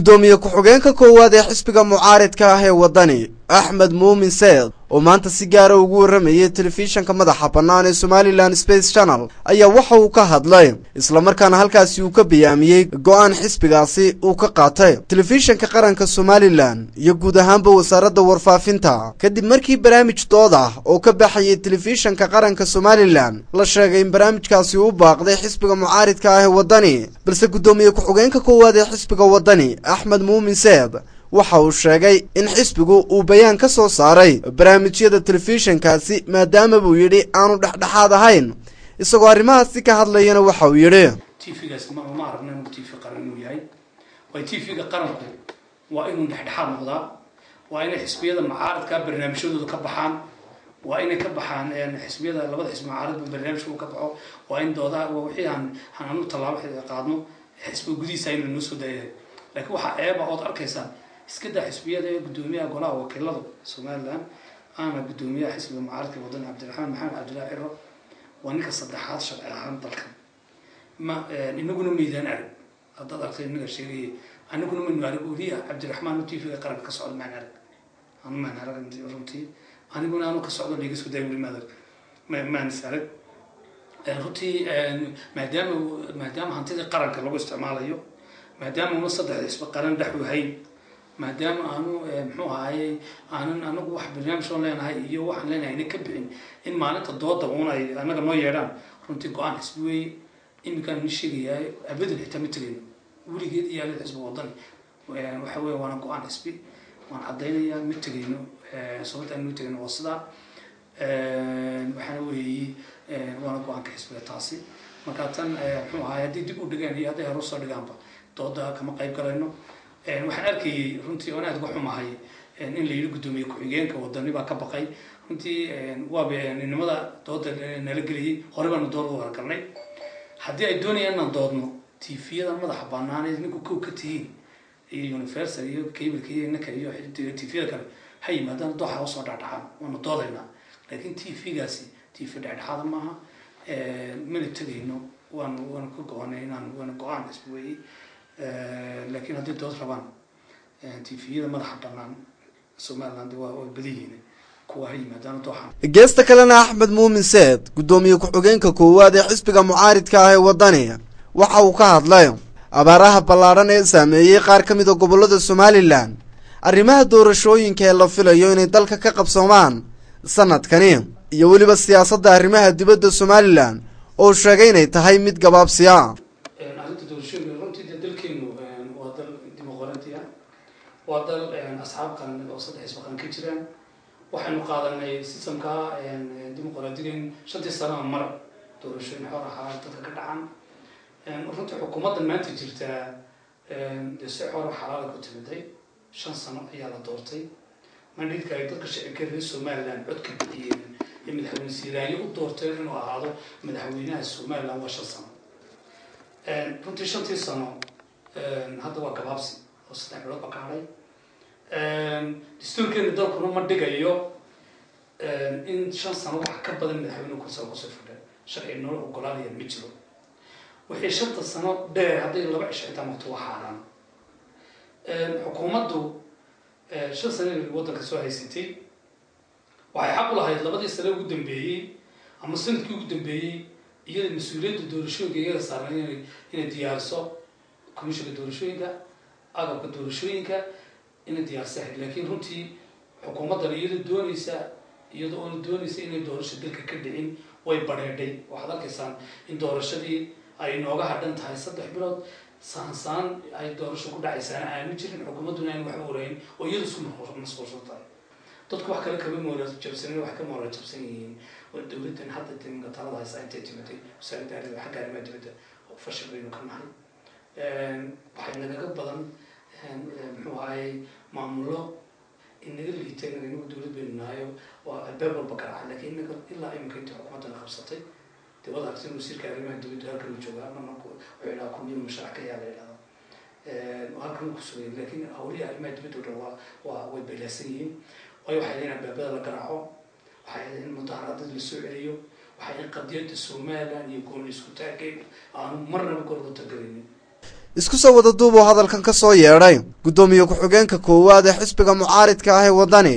Gudoomiye ku-xigeenka koowaad ee xisbiga mucaaridka ah ee Wadani, Axmed Muumin Seed, oo maanta si gaara ugu warramayay telefishanka madaxa bannaan ee Somaliland Space Channel, ayaa waxa uu ka hadlay islamarkaana halkaasi uu ka bayaamiyey go-aan xisbigaasi uu ka qaatay telefishanka qaranka Somaliland iyo guud ahaanba wasaaradda warfaafinta, kadib markii barnaamij dood ah oo ka baxayay telefishanka qaranka Somaliland la sheegay in barnaamijkaasi uu baaqday xisbiga mucaaridka ah ee Wadani. Balse guddoomiye ku-xigeenka koowaad ee xisbiga Wadani, Axmed Muumin Seed, waxa uu sheegay in xisbigu uu bayaan ka soo saaray barnaamijyada telefishankaasi, maadaama buu yidhi aanu dhexdhexaad ahayn. Isagoo arrimahaasi ka hadlayana waxa uu yidhi: TV-gaas ma aragna inuu TV qaran inuu yahay, waayo TV-ga qaranku waa inuu dhexdhexaad noqdaa, waa inay xisbiyada mucaaradka barnaamijyadooda ka baxaan, waa inay ka baxaan xisbiyada, labada xisbi mucaaradba barnaamijka uu ka baxo, waa in doodaha wixii aan anu tallaabo qaadno xisbiga gudihiisa inuu noo soo daayahay. Laakiin waxaa ceeba ood arkaysaa, iska daa xisbiyada, ee guddoomiyaha golaha wakiilada Somaliland ama guddoomiyaha xisbiga mucaaradka Wadani, Cabdiraxmaan Maxamed Cabdillahi Ciro, waa ninka saddexaad sharci ahaan dalkan. Ma inaguna maydaan arag, haddaad aragtay inaga sheegaya, aniguna maynu arag weliya Cabdiraxmaan TV-ga qaranka ka socda maan arag, anu maan arag runtii, aniguna anu ka socdo liiga soo daaya weli maad arag, maan is arag runtii. Maadaama hantidii qaranka lagu isticmaalayo, maadaama una saddexda xisbi qaran dhex wahayn, maadaama aanu muxuu ahaayey aanan anagu wax barnaamij oon leenahay iyo waxaan leenahay ayna ka bixin, in maalinta dooda uun ay anaga noo yeedhaan, runtii go-aan xisbi weeye. Iminkaan ni sheegayaa, abadan xitaa ma tegayno weligeed iyo alid xisbi Wadani. Waxa weeye waana go-aan xisbi, waan caddaynayaa, ma tegayno. Sababta aan noo tegayno waa sidaa, waxaana weeyi waana go-aanka xisbiga taasi. Marka tan muxuu ahaay, haddii dib u dhigaan iyo hadday hore usoo dhigaanba, dooda kama qayb galayno. Waxaan arkayay runtii oon aad uga xumahay in la yidhi guddoomiye ku-xigeenka Wadani baa ka baqay. Runtii waaba nimada dooda nala geliyey, hore baanu dood u wada. Haddii ay doonayaan inaan doodno, TV-yada madaxa banaanee ninku kow ka tihiin iyo Universal iyo cable-ka iyo ninka iyo TV-yada kale ha yimaadaan, dooxa usoo dhexdhexaan, waanu doodaynaa. Laakiin TV-gaasi TV dhexdhexaada maaha, mana tegayno, waanu ka go-anay inaan waana go-aan xisbi weeyey. Laakiin hadday dood rabaan, TV-yada madaxa banaan Somaliland waa badan yihiin, kuwa ha yimaadaan dooxa. Geesta kalena, Axmed Muumin Seed, guddoomiye ku-xigeenka koowaad ee xisbiga mucaaridka ah ee Wadani, waxa uu ka hadlay abaaraha ballaadhan ee saameeyey qaar ka mid a gobollada Somaliland, arrimaha doorashooyinka ee la filayo inay dalka ka qabsoomaan sanadkani, iyo weliba siyaasadda arrimaha dibadda Somaliland oo sheegay inay tahay mid gabaabsiya. Arrinta doorashooyinka, runtii dee dalkeenu waa dal dimuqraadi ah, waa dal asxaab qaran oo saddex xisbi qaran ka jiraan. Waxaynu qaadanay system-ka dimuqraadiga in 5-tii sanaba mar doorashooyin xor ahaa dadka ka dhacan. Runtii xukuumaddan maanta jirtaa dee si xor xalaala ku timiday, 5 sano ayaa la doortay. Mandate-ka ay dadka shicibka reer Somaliland codka bixiyeen ee madaxweyne Siiraanyo u doorteen inuu ahaado madaxweynaha Somaliland waa 5 sano. Runtii 5-tii sano hadda waa gabaabsi oo 3 bilood ba ka hadhay. Dastuurkeena dalkuna ma dhigayo in 5 sano wax ka badan madaxweyne kursiga kusoo fadhiya, sharci noo ogolaanaya ma jiro. Wixii 5-ta sano dheer hadday 2 cisho xitaa maqto waa xaaraan. Xukuumaddu 5 sano waddanka soo haysatay, waxay xaq u lahayd labadii sano ugu dambeeyey ama sanadkii ugu dambeeyey iyada mas-uuliyadda doorashooyinka iyada saaran inay diyaariso commissionka doorashooyinka, agabka doorashooyinka inay diyaarsa ahayd. Laakiin runtii xukuumaddan iyadoo doonaysa, iyadoo oona doonaysa inay doorasho dalka ka dhicin, way badheedhay. Waxaad arkaysaan in doorashadii ay inooga hadhan tahay 3 bilood, saansaan ay doorasho ku dhacaysaana aanu jirin, xukuumadduna aan waxba warayn oo iyadu isku mashquulsan tahay. Dadku wax kale kama moora jabsanin, wax ka moora jabsan yihiin oo dowladdan hadda timinka talada haysa intay timatay wasaaradda arrimaha xagga arrimaha dibadda fashil baynu ka nahay. Waxay nagaga badan muxuu ahaayey maamulo inaga liita. Inagu dowlad baynu nahayo, waa albaab walba garaaca, laakiin inaga ilaa iminka intii xukuumaddana qabsatay dee wad aragtay in wasiirka arrimaha dibadda halkan uu joogaa, marna wuxuu yidhaha Kulmiya musharax ka yaa la yidhahda halkan uu ku sugayay. Laakiin hawlihii arrimaha dibadda o dhan waa way baylaasan yihiin, waayo waxay in albaabada la garaaco, waxay in mudaharaadada la soo celiyo, waxay in qadiyadda Somaliland iyo gooni isku taagay aanu marnaba gor u tagelaynin. Isku soo wada duub oo hadalkan ka soo yeedhay guddoomiye ku-xigeenka koowaad ee xisbiga mucaaridka ah ee Waddani,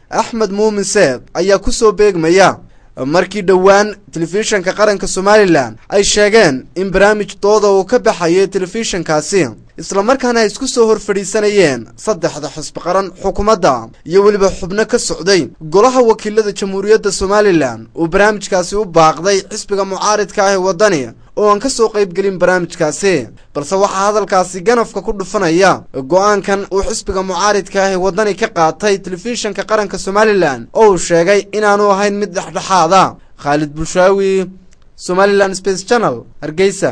Axmed Muumin Seed, ayaa kusoo beegmaya markii dhowaan telefishanka qaranka Somalilan ay sheegeen in barnaamij dooda uu ka baxayay telefishankaasi, islamarkaana ay isku soo hor fadhiisanayeen saddexda xisbi qaran, xukuumadda iyo weliba xubno ka socday golaha wakiilada Jamhuuriyadda Somalilan, uu barnaamijkaasi u baaqday xisbiga mucaaridka ah ee Waddani oo aan ka soo qaybgelin barnaamijkaasi. Balse waxaa hadalkaasi ganafka ku dhufanaya go-aankan uu xisbiga mucaaridka ah ee Waddani ka qaatay telefishanka qaranka Somalilan oo uu sheegay inaanu ahayn mid dhexdhexaada. Khaalid Bulshaawi, Somalilan Space Channel, Hargeysa.